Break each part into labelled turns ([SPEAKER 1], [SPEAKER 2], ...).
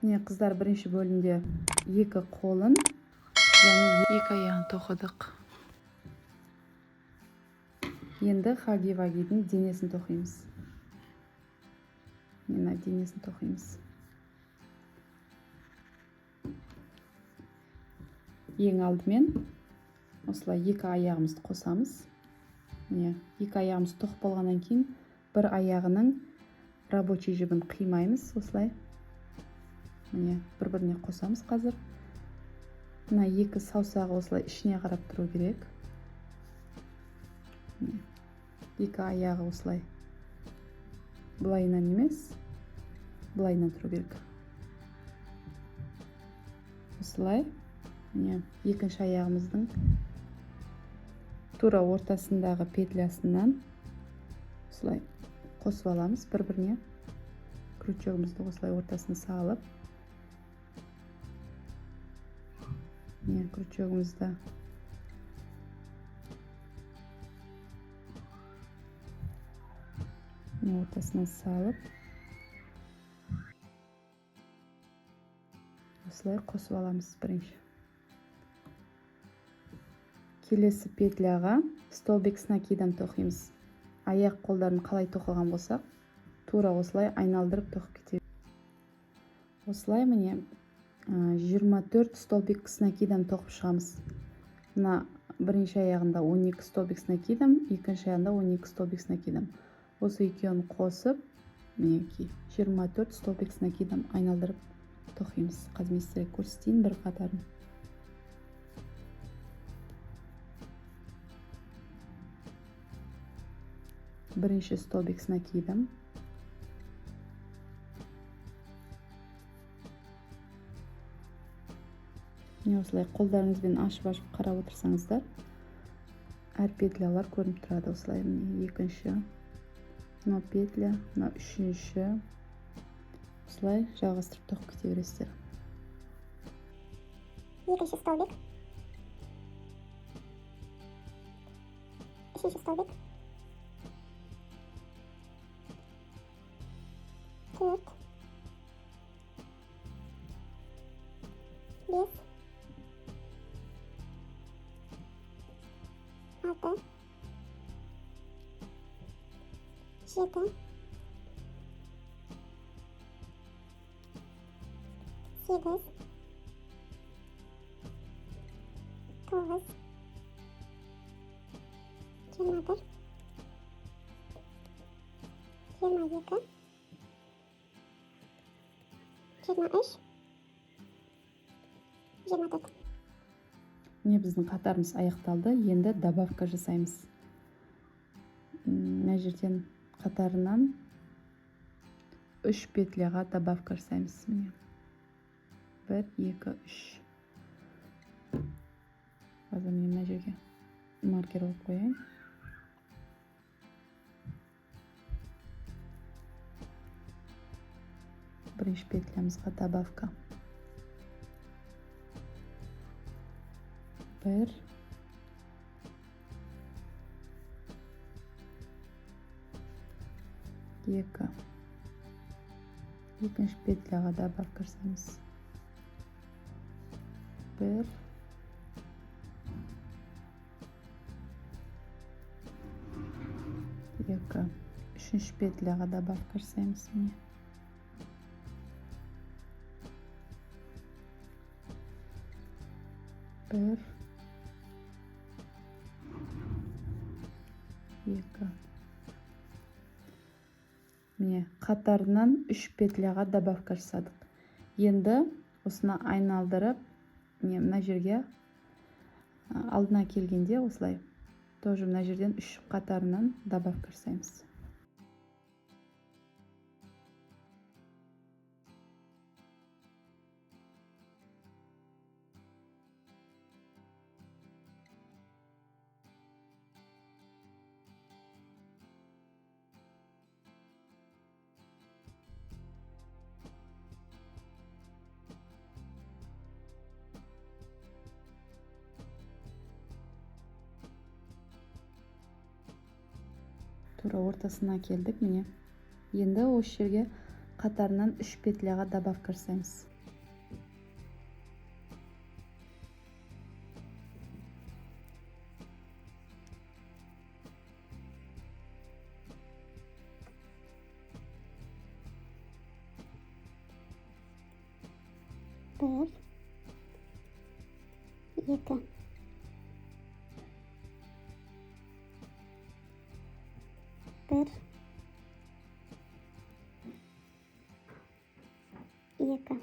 [SPEAKER 1] Міне, қыздар, бірінші бөлімде екі қолын және екі аяғын тоқыдық. Енді Хаги Вагидің денесін тоқимыз. Мына денесін тоқимыз. Ең алдымен осылай екі аяғымызды қосамыз. Міне, екі аяғымыз тоқып болғаннан кейін бір аяғының рабочий жібін қимаймыз осылай. Міне, бір-біріне қосамыз қазір. Мына екі саусағы осылай ішіне қарап тұру керек. Міне, екі аяғы осылай былайынан емес, былайынан тұру керек. Осылай. Міне, екінші аяғымыздың тура ортасындағы петлясынан осылай қосып аламыз бір-біріне. Крючогымызды осылай ортасына салып, міне, крючогымызды міне ортасына салып осылай қосып аламыз бірінші. Келесі петляға столбик с накидом тоқимыз. Аяқ қолдарын қалай тоқыған болсақ, тура осылай айналдырып тоқып кетеміз. Осылай, міне, 24 столбик с накидом тоқып шығамыз. Мына бірінші аяғында 12 столбик с накидом, екінші аяғында 12 столбик с накидом. Осы екеуін қосып, мінекей, 24 столбик с накидом айналдырып тоқимыз. Қазір мен сіздерге көрсетейін бір қатарын. Бірінші столбик с накидом. Міне, осылай қолдарыңызбен ашып-ашып қарап отырсаңыздар, әр петлялар көрініп тұрады. Осылай, міне, екінші, мынау петля, мынау үшінші. Осылай жалғастырып тоқып кете бересіздер.
[SPEAKER 2] Екінші столбик. Үшінші столбик. 4, 5, 6, 7, 8, 9, 21, 22, 23, 24.
[SPEAKER 1] Міне, біздің қатарымыз аяқталды. Енді добавка жасаймыз. Мына жерден қатарынан 3 петляға добавка жасаймыз. Міне. 1, 2, 3. Қазір міне мына жерге маркер қойып қояйын. Бірінші петлямызға добавка. 1, 2. Екінші петляға добавка жасаймыз. 1, 2. Үшінші петляға добавка жасаймыз. Міне. 1, 2. Міне, қатарынан 3 петляға добавка жасадық. Енді осыны айналдырып, міне, мына жерге, алдына келгенде осылай тоже мына жерден 3 қатарынан добавка жасаймыз. Тура ортасына келдік, міне. Енді осы жерге қатарынан 3 петляға добавка жасаймыз.
[SPEAKER 2] 1, 2. 1, 2.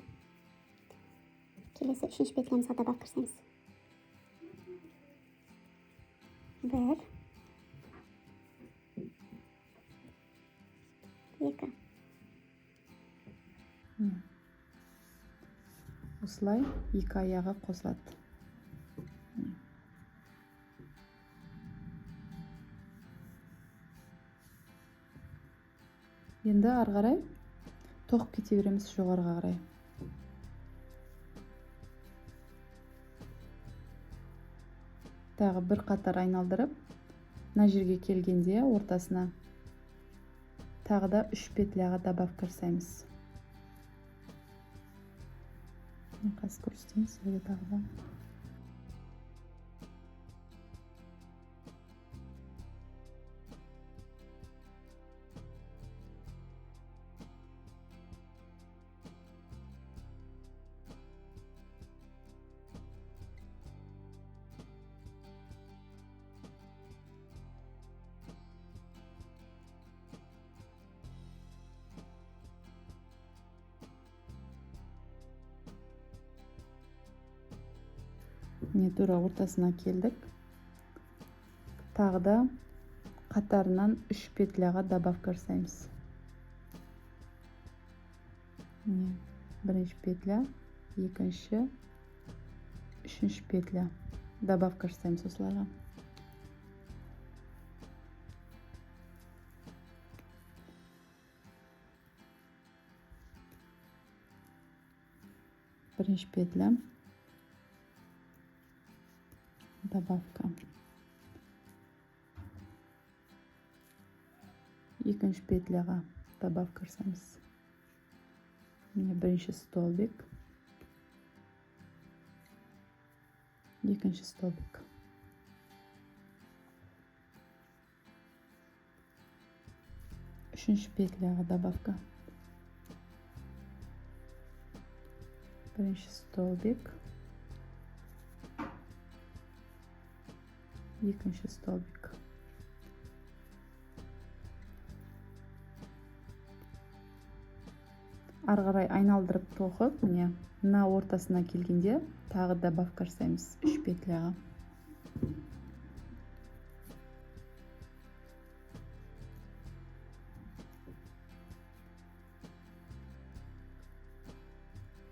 [SPEAKER 2] Келесі үшінші петлямызға добавка жасаймыз. 1, 2.
[SPEAKER 1] Міне. Осылай екі аяғы қосылады. Міне. Енді ары қарай тоқып кете береміз жоғарыға қарай. Тағы бір қатар айналдырып, мына жерге келгенде ортасына тағы да 3 петляға добавка жасаймыз. Міне, қазір көрсетейін сіздерге тағы да. Міне, тура ортасына келдік. Тағы да қатарынан 3 петляға добавка жасаймыз. Міне, бірінші петля, екінші, үшінші петля добавка жасаймыз осыларға. Бірінші петля добавка, екінші петляға добавка жасаймыз. Міне, бірінші столбик, екінші столбик. Үшінші петляға добавка, бірінші столбик, екінші столбик. Ары қарай айналдырып тоқып, міне, мына ортасына келгенде тағы добавка жасаймыз 3 петляға.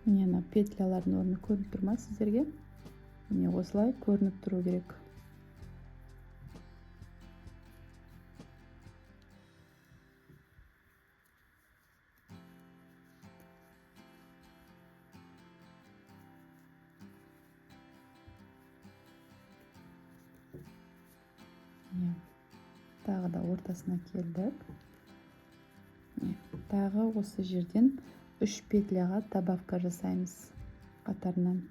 [SPEAKER 1] Міне, мына петлялардың орны көрініп тұр ма сіздерге? Міне, осылай көрініп тұру керек. Міне, тағы да ортасына келдік. Міне, тағы осы жерден 3 петляға добавка жасаймыз қатарынан.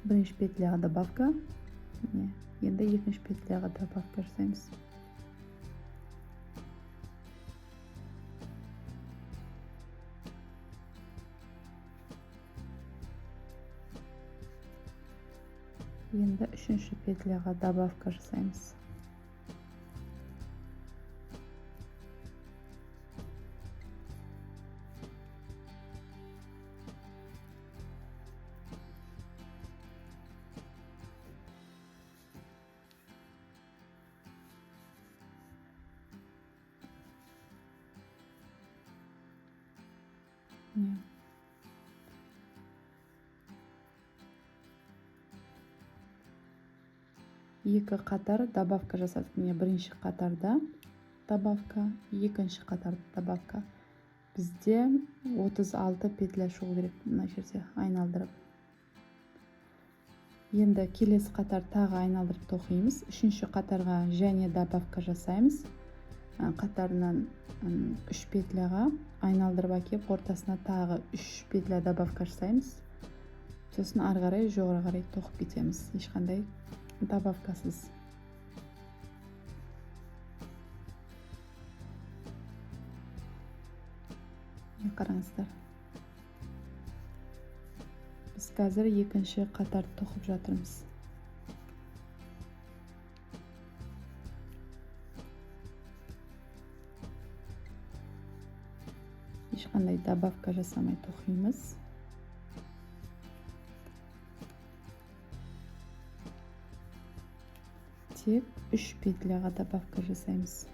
[SPEAKER 1] Бірінші петляға добавка, міне, енді екінші петляға добавка жасаймыз. Енді үшінші петляға добавка жасаймыз. Міне. Екі қатар добавка жасадық. Міне, бірінші қатарда добавка, екінші қатарда добавка. Бізде 36 петля шығу керек мына жерде айналдырып. Енді келесі қатар тағы айналдырып тоқимыз. Үшінші қатарға және добавка жасаймыз. Қатарынан 3 петляға айналдырып әкеп, ортасына тағы 3 петля добавка жасаймыз. Сосын ары қарай жоғары қарай тоқып кетеміз, ешқандай добавкасыз. Міне қараңыздар. Біз қазір екінші қатар тоқып жатырмыз. Ешқандай добавка жасамай тоқимыз. Тек 3 петляға добавка жасаймыз.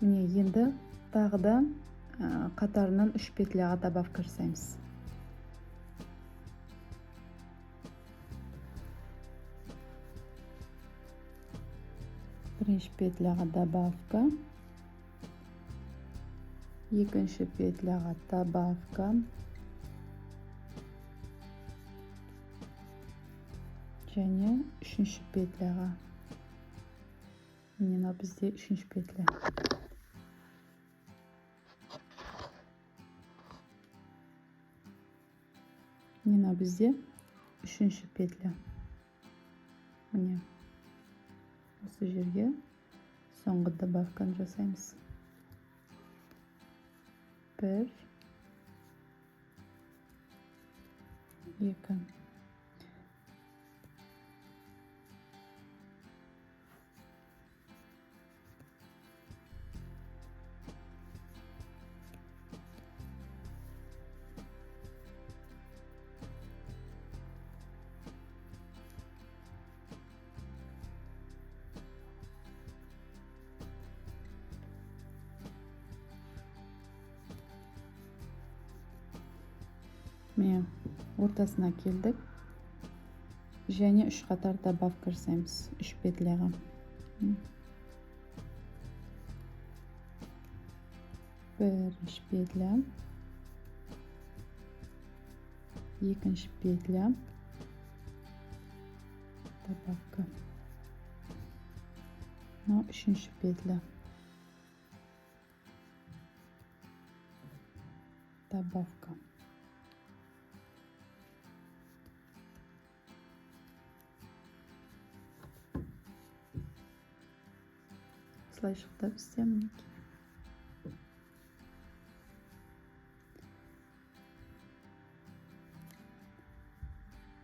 [SPEAKER 1] Міне енді тағы да қатарынан 3 петляға добавка жасаймыз. Бірінші петляға добавка, екінші петляға добавка, және үшінші петляға. Міне мынау бізде үшінші петля. Міне мынау бізде үшінші петля. Міне осы жерге соңғы добавканы жасаймыз. 1, 2. Міне ортасына келдік. Және 3 қатар добавка жасаймыз, 3 петляға. Бірінші петля, екінші петля, добавка. Мынау үшінші петля. Добавка. Осылай шықты бізде мінекей.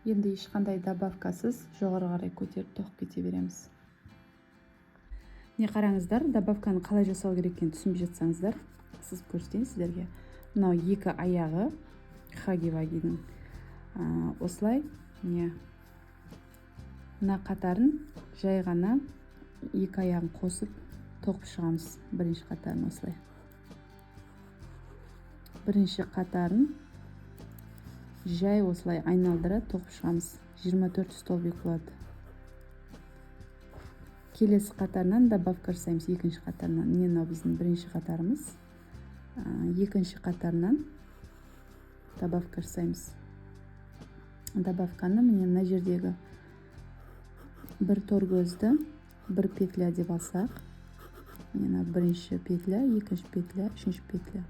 [SPEAKER 1] Енді ешқандай добавкасыз жоғары қарай көтеріп тоқып кете береміз. Міне қараңыздар, добавканы қалай жасау керек екенін түсінбей жатсаңыздар, сызып көрсетейін сіздерге. Мынау екі аяғы хаги-вагидің. Осылай міне мына қатарын жай ғана екі аяғын қосып тоқып шығамыз. Бірінші қатарын осылай. Бірінші қатарын жай осылай айналдыра тоқып шығамыз. 24 столбик болады. Келесі қатарынан добавка жасаймыз, екінші қатарынан. Міне мынау біздің бірінші қатарымыз. Екінші қатарынан добавка жасаймыз. Добавканы міне мына жердегі бір тор көзді бір петля деп алсақ, міне мына бірінші петля, екінші петля, үшінші петля.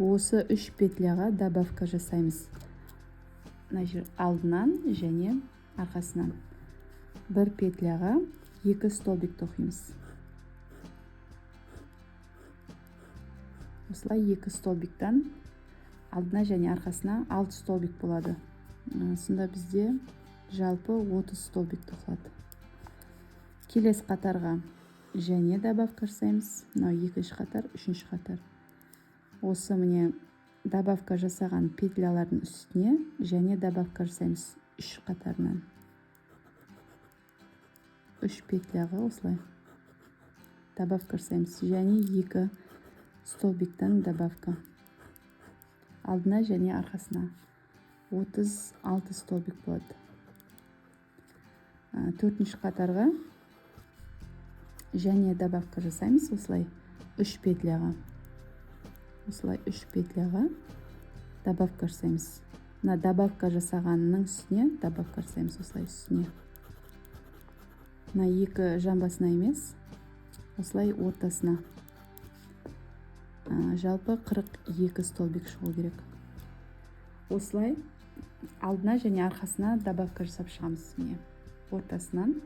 [SPEAKER 1] Осы 3 петляға добавка жасаймыз. Мына жер алдынан және арқасынан. Бір петляға 2 столбик тоқимыз. Осылай 2 столбиктан алдына және арқасына 6 столбик болады. Сонда бізде жалпы 30 столбик тоқылады. Келесі қатарға және добавка жасаймыз. Мынау екінші қатар, үшінші қатар. Осы міне добавка жасаған петлялардың үстіне және добавка жасаймыз 3 қатарынан. 3 петляға осылай добавка жасаймыз және 2 столбиктан добавка. Алдына және арқасына 36 столбик болады. Төртінші қатарға және добавка жасаймыз осылай 3 петляға. Осылай 3 петляға добавка жасаймыз. Мына добавка жасағанның үстіне добавка жасаймыз осылай үстіне. Мына екі жамбасына емес, осылай ортасына. Жалпы 42 столбик шығу керек. Осылай алдына және арқасына добавка жасап шығамыз. Міне ортасынан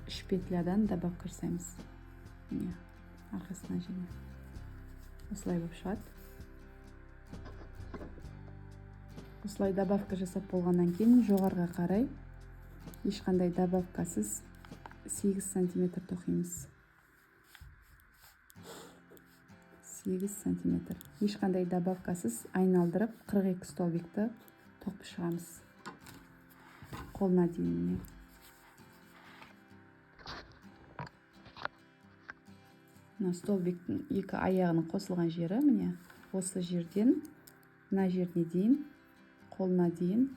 [SPEAKER 1] 3 петлядан добавка жасаймыз. Міне арқасына және осылай болып шығады. Осылай добавка жасап болғаннан кейін жоғарыға қарай ешқандай добавкасыз 8 сантиметр тоқимыз. 8 сантиметр. Ешқандай добавкасыз айналдырып 42 столбикті тоқып шығамыз. Қолына дейін міне. Мына столбиктің екі аяғының қосылған жері міне осы жерден мына жеріне дейін, қолына дейін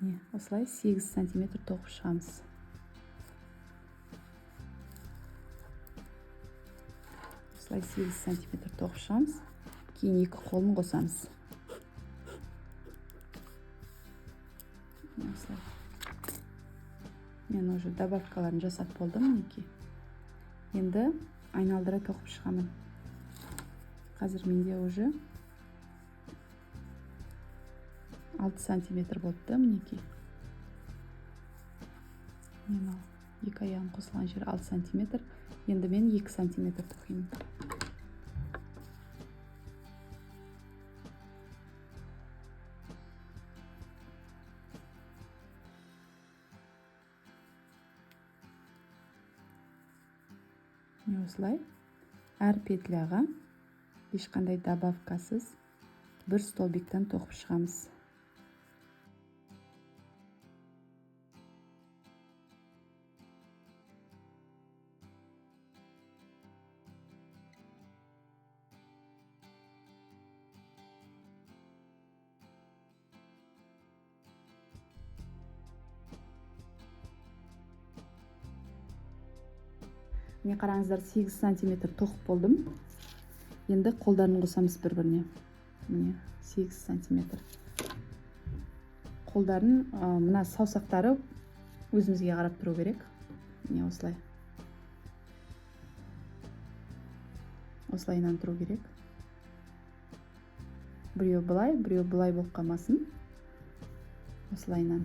[SPEAKER 1] міне осылай 8 сантиметр тоқып шығамыз. Осылай 8 сантиметр тоқып шығамыз. Кейін екі қолын қосамыз. Осылай. Мен уже добавкаларын жасап болдым мінекей. Енді айналдыра тоқып шығамын. Қазір менде уже 6 сантиметр болыпты мінекей. Мынау екі аяғым қосылған жері 6 сантиметр. Енді мен 2 сантиметр тоқимын. Міне осылай әр петляға ешқандай добавкасыз бір столбиктен тоқып шығамыз. Міне қараңыздар, 8 сантиметр тоқып болдым. Енді қолдарын қосамыз бір-біріне. Міне 8 сантиметр. Қолдарын, мына саусақтары өзімізге қарап тұру керек. Міне осылай. Осылайынан тұру керек. Біреу былай, біреу былай болып қалмасын. Осылайынан.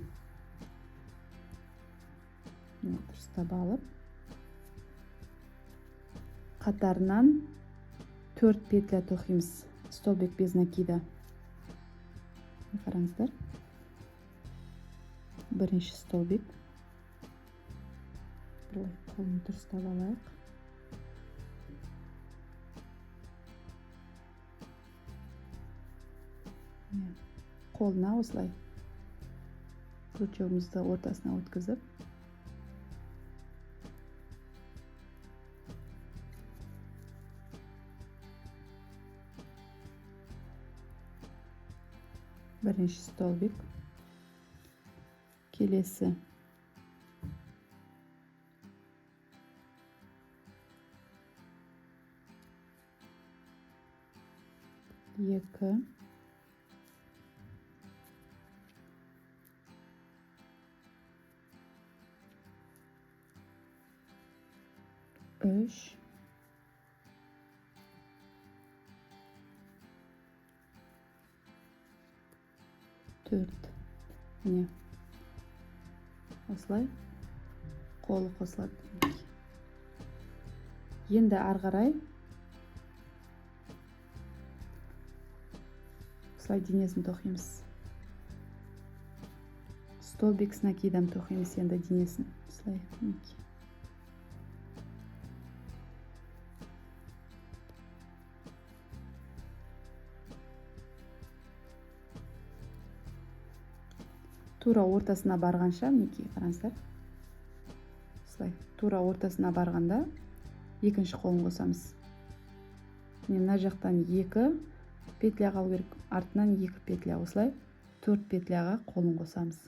[SPEAKER 1] Міне дұрыстап алып қатарынан 4 петля тоқимыз. Столбик без накида. Қараңыздар. Бірінші столбик. Былай қолын дұрыстап алайық. Қолына осылай крючогымызды ортасына өткізіп, бірінші столбик, келесі екі, 3, 4. Міне, осылай қолы қосылады. Енді ары қарай осылай денесін тоқимыз. Столбик с накидом тоқимыз енді денесін. Осылай, мінекей. Тура ортасына барғанша, мінекей, қараңыздар. Осылай, тура ортасына барғанда екінші қолын қосамыз. Міне, мына жақтан 2 петля қалу керек, артынан 2 петля, осылай 4 петляға қолын қосамыз.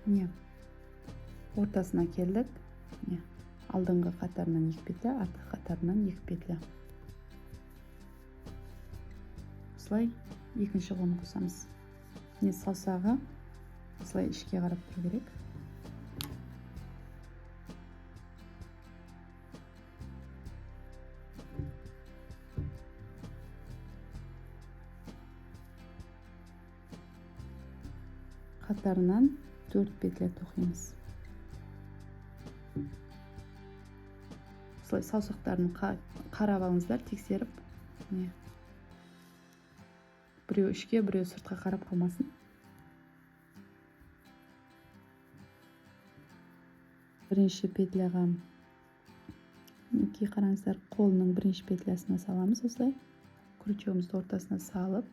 [SPEAKER 1] Міне, ортасына келдік. Міне, алдыңғы қатарынан 2 петля, артқы қатарынан 2 петля. Осылай екінші қолын қосамыз. Міне, саусағы осылай ішке қарап тұру керек. Қатарынан 4 петля тоқимыз. Осылай саусақтарын қарап алыңыздар, тексеріп. Міне, біреу ішке, біреу сыртқа қарап қалмасын. Бірінші петляға, мінекей, қараңыздар, қолының бірінші петлясына саламыз осылай. Крючогымызды ортасына салып,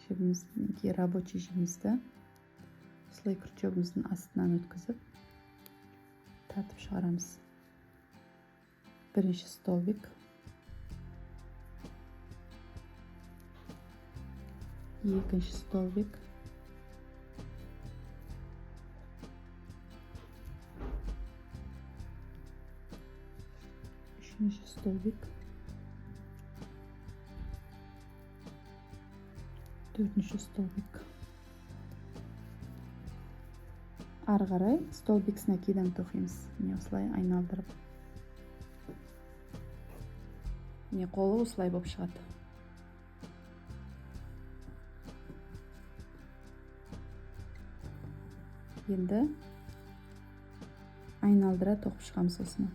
[SPEAKER 1] жібіміз, мінекей, рабочий жібімізді осылай крючогымыздың астынан өткізіп тартып шығарамыз. Бірінші столбик, екінші столбик, үшінші столбик, төртінші столбик. Ары қарай столбик с накидом тоқимыз. Міне, осылай айналдырып. Міне, қолы осылай болып шығады. Енді айналдыра тоқып шығамыз осыны.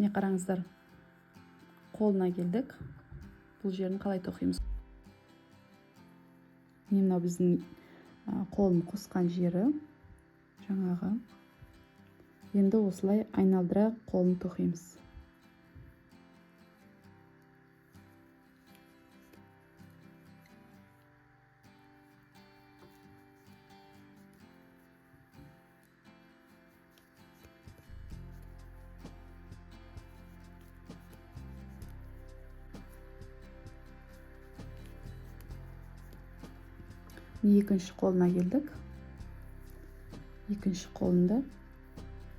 [SPEAKER 1] Міне, қараңыздар, қолына келдік. Бұл жерін қалай тоқимыз? Міне, мынау біздің қолын қосқан жері жаңағы. Енді осылай айналдыра қолын тоқимыз. Екінші қолына келдік. Екінші қолында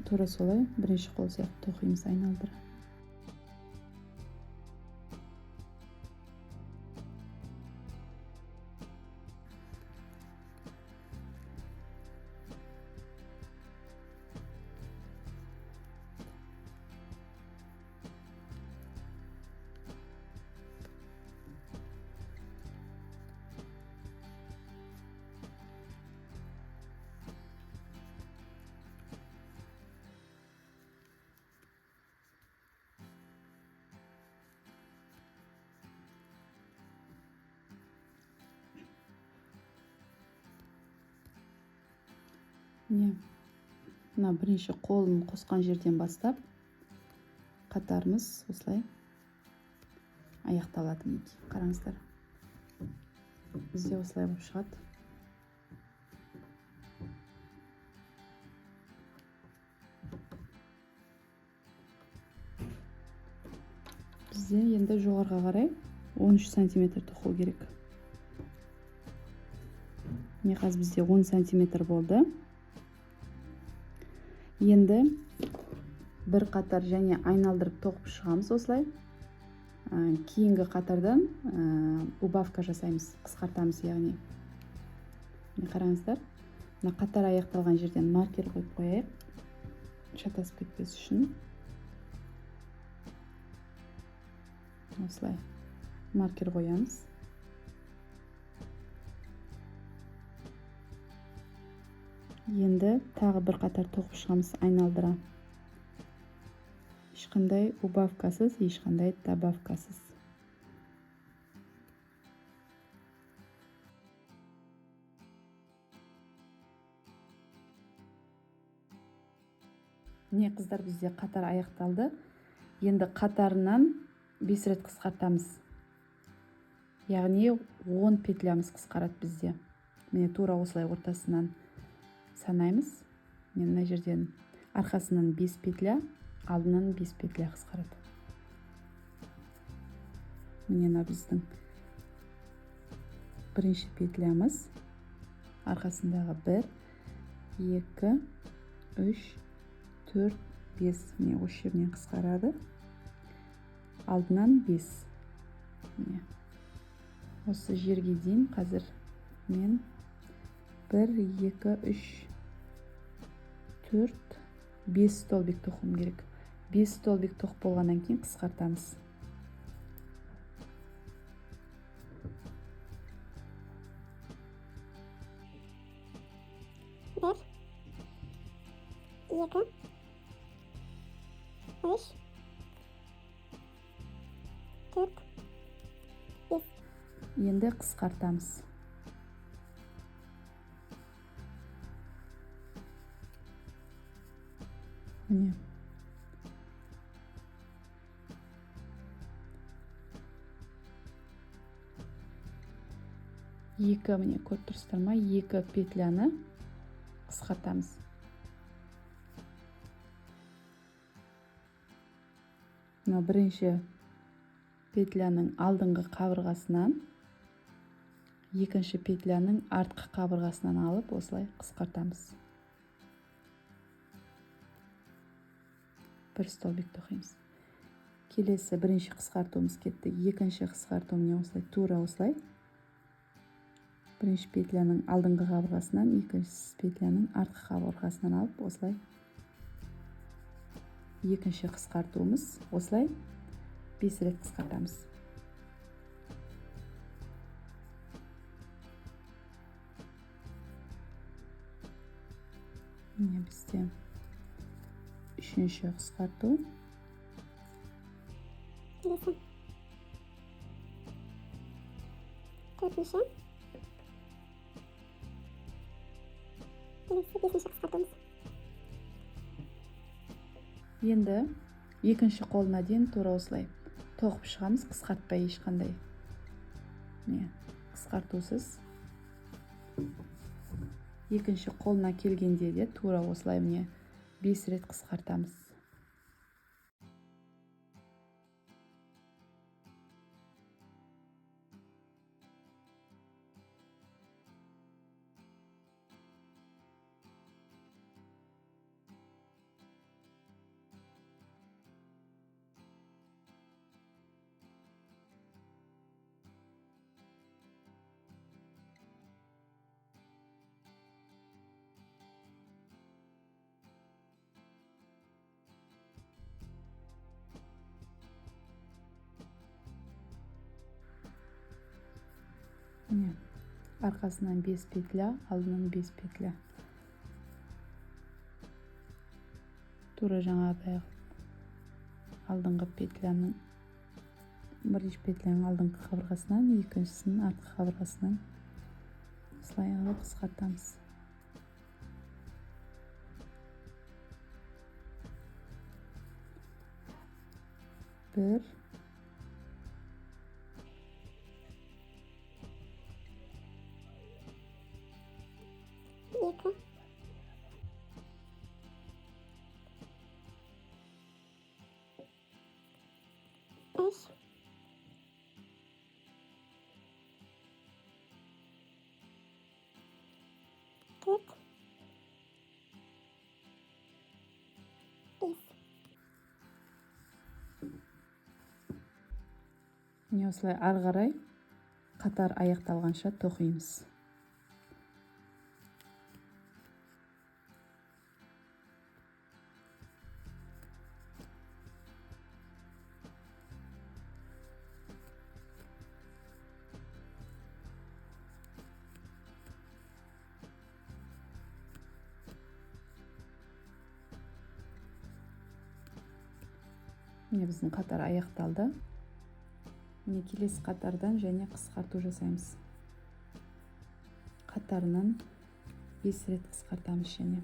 [SPEAKER 1] тура солай бірінші қол сияқты тоқимыз айналдыра. Міне, мына бірінші қолын қосқан жерден бастап қатарымыз осылай аяқталады. Мінекей, қараңыздар, бізде осылай болып шығады. Бізде енді жоғарыға қарай 13 сантиметр тоқу керек. Міне, қазір бізде 10 сантиметр болды. Енді бір қатар және айналдырып тоқып шығамыз осылай. Кейінгі қатардан убавка жасаймыз, қысқартамыз яғни. Міне, қараңыздар, мына қатар аяқталған жерден маркер қойып қояйық, шатасып кетпес үшін. Осылай маркер қоямыз. Енді тағы бір қатар тоқып шығамыз айналдыра. Ешқандай убавкасыз, ешқандай добавкасыз. Міне, қыздар, бізде қатар аяқталды. Енді қатарынан 5 рет қысқартамыз. Яғни 10 петлямыз қысқарады бізде. Міне, тура осылай ортасынан санаймыз. Міне, мына жерден арқасынан 5 петля, алдынан 5 петля қысқарады. Міне, мына біздің бірінші петлямыз, арқасындағы 1, 2, 3, 4, 5. Міне, осы жерінен қысқарады. Алдынан 5. Міне, осы жерге дейін қазір мен 1, 2, 3, 4, 5 столбик тоқуым керек. 5 столбик тоқып болғаннан кейін қысқартамыз.
[SPEAKER 2] 1, 2, 3, 4, 5.
[SPEAKER 1] Енді қысқартамыз. Міне. Екі, міне, көріп тұрсыздар ма? 2 петляны қысқартамыз. Мына бірінші петляның алдыңғы қабырғасынан, екінші петляның артқы қабырғасынан алып осылай қысқартамыз. Бір столбик тоқимыз. Келесі бірінші қысқартуымыз кетті. Екінші қысқарту міне осылай, тура осылай. Бірінші петляның алдыңғы қабырғасынан, екінші петляның артқы қабырғасынан алып осылай. Екінші қысқартуымыз осылай 5 рет қысқартамыз. Міне бізде үшінші қысқарту.
[SPEAKER 2] Келесі. Төртінші. Келесі бесінші қысқартуымыз.
[SPEAKER 1] Енді екінші қолына дейін тура осылай тоқып шығамыз, қысқартпай ешқандай. Міне, қысқартусыз. Екінші қолына келгенде де тура осылай міне 5 рет қысқартамыз. Міне, арқасынан 5 петля, алдынан 5 петля. Тура жаңағыдай алдыңғы петляның, бірінші петляның алдыңғы қабырғасынан, екіншісінің артқы қабырғасынан осылай алып қысқартамыз. 1
[SPEAKER 2] 2 3 4 5.
[SPEAKER 1] Міне осылай ары қарай қатар аяқталғанша тоқимыз. Міне біздің қатар аяқталды. Міне келесі қатардан және қысқарту жасаймыз. Қатарынан 5 рет қысқартамыз және.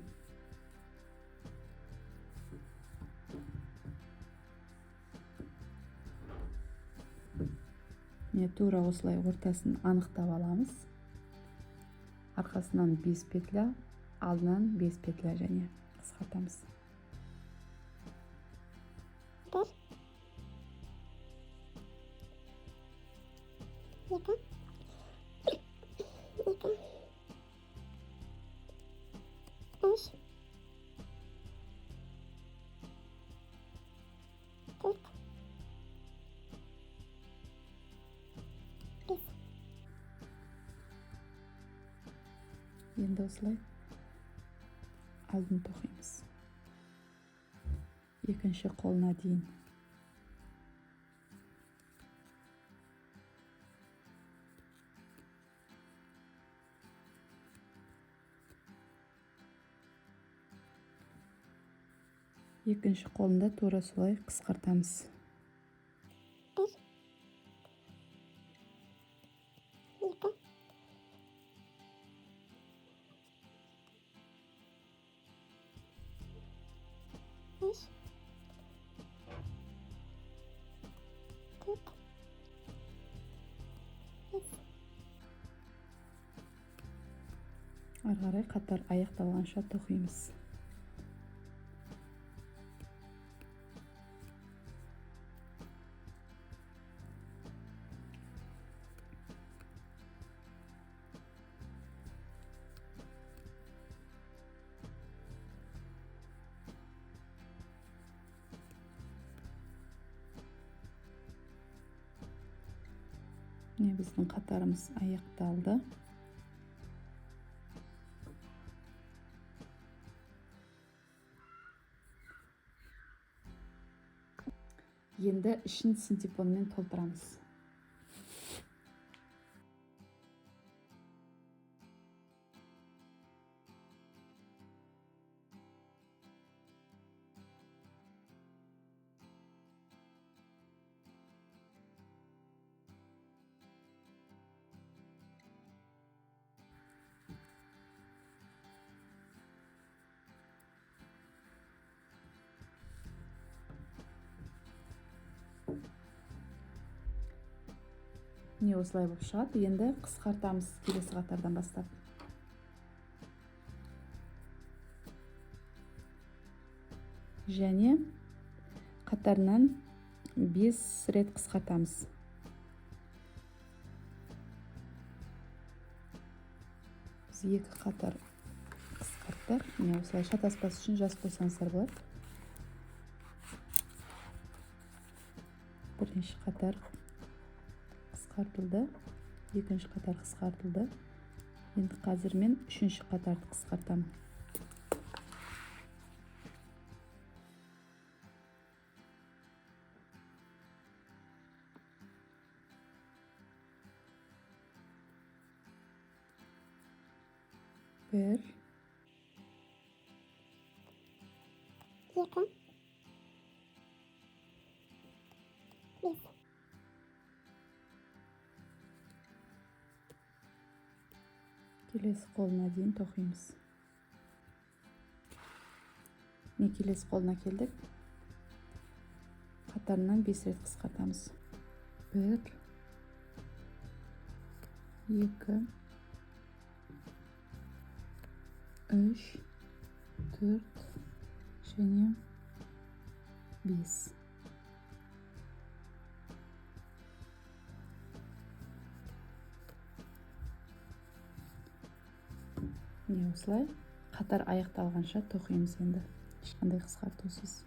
[SPEAKER 1] Міне тура осылай ортасын анықтап аламыз. Арқасынан 5 петля, алдынан 5 петля және қысқартамыз.
[SPEAKER 2] 1 2 2 3 4 5.
[SPEAKER 1] Енді осылай алдын тоқимыз. Екінші қолына дейін. Екінші қолында тура солай қысқартамыз.
[SPEAKER 2] 1 2 3 4 5.
[SPEAKER 1] Ары қарай қатар аяқталғанша тоқимыз. Міне біздің қатарымыз аяқталды. Енді ішін синтепонмен толтырамыз. Міне осылай болып шығады. Енді қысқартамыз келесі қатардан бастап. Және қатарынан 5 рет қысқартамыз. Біз 2 қатар қысқарттық. Міне осылай шатаспас үшін жазып қойсаңыздар болады. Бірінші қатар қысқартылды, екінші қатар қысқартылды. Енді қазір мен үшінші қатарды қысқартамын. 1
[SPEAKER 2] 2 5.
[SPEAKER 1] Келесі қолына дейін тоқимыз. Міне келесі қолына келдік. Қатарынан 5 рет қысқартамыз. 1 2 3 4 және 5. Міне осылай қатар аяқталғанша тоқимыз енді, ешқандай қысқартусыз.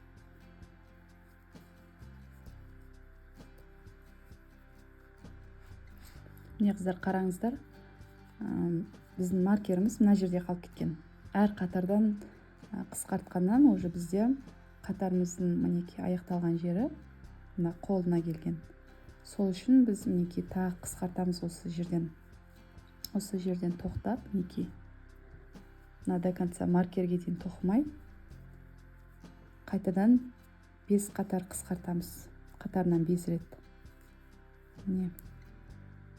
[SPEAKER 1] Міне қыздар, қараңыздар, біздің маркеріміз мына жерде қалып кеткен. Әр қатардан қысқартқаннан уже бізде қатарымыздың мінекей аяқталған жері мына қолына келген. Сол үшін біз мінекей тағы қысқартамыз осы жерден. Осы жерден тоқтап, мінекей мына до конца маркерге дейін тоқымай қайтадан 5 қатар қысқартамыз. Қатарынан 5 рет. Міне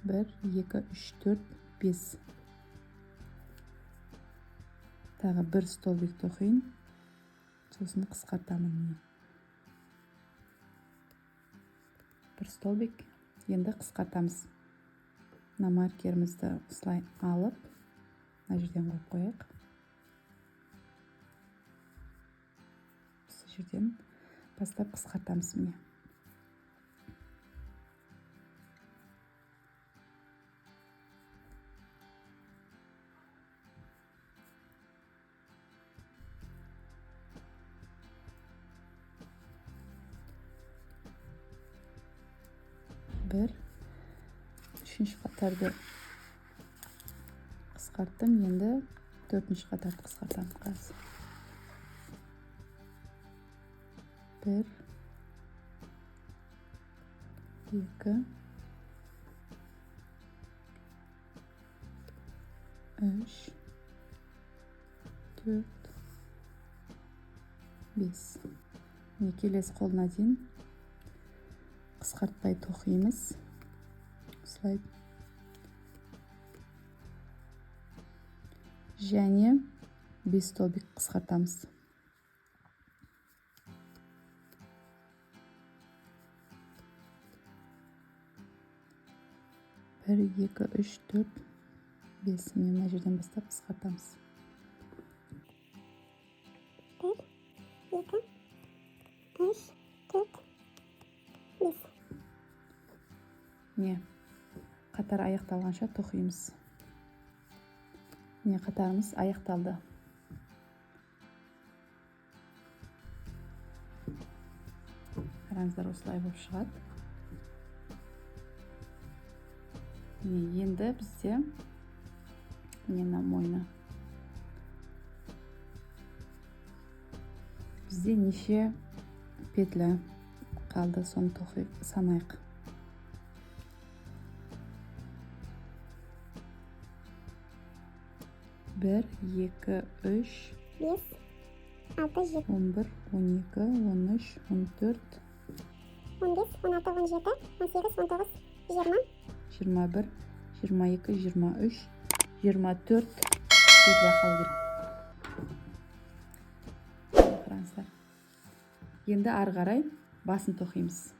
[SPEAKER 1] 1 2 3 4 5. Тағы бір столбик тоқиын, сосын қысқартамын. Міне бір столбик, енді қысқартамыз. Мына маркерімізді осылай алып мына жерден қойып қояйық. Осы жерден бастап қысқартамыз. Міне бір, үшінші қатарды қысқарттым, енді төртінші қатарды қысқартамын қазір. 1 2 3 4 5. Міне келесі қолына дейін қысқартпай тоқимыз. Осылай. Және 5 столбик қысқартамыз. 1 2 3 4 5. Міне мына жерден бастап қысқартамыз.
[SPEAKER 2] 1 2 3 4 5.
[SPEAKER 1] Міне қатар аяқталғанша тоқимыз. Міне қатарымыз аяқталды. Қараңыздар, осылай болып шығады. Міне енді бізде міне мына мойны. Бізде неше петля қалды, соны тоқи санайық. 1 2 3
[SPEAKER 2] 5 6 7
[SPEAKER 1] 11 12 13 14
[SPEAKER 2] 15 16 17 18 19 20
[SPEAKER 1] 21 22 23 24 петля қалу керек. Қараңыздар. Енді ары қарай басын тоқимыз.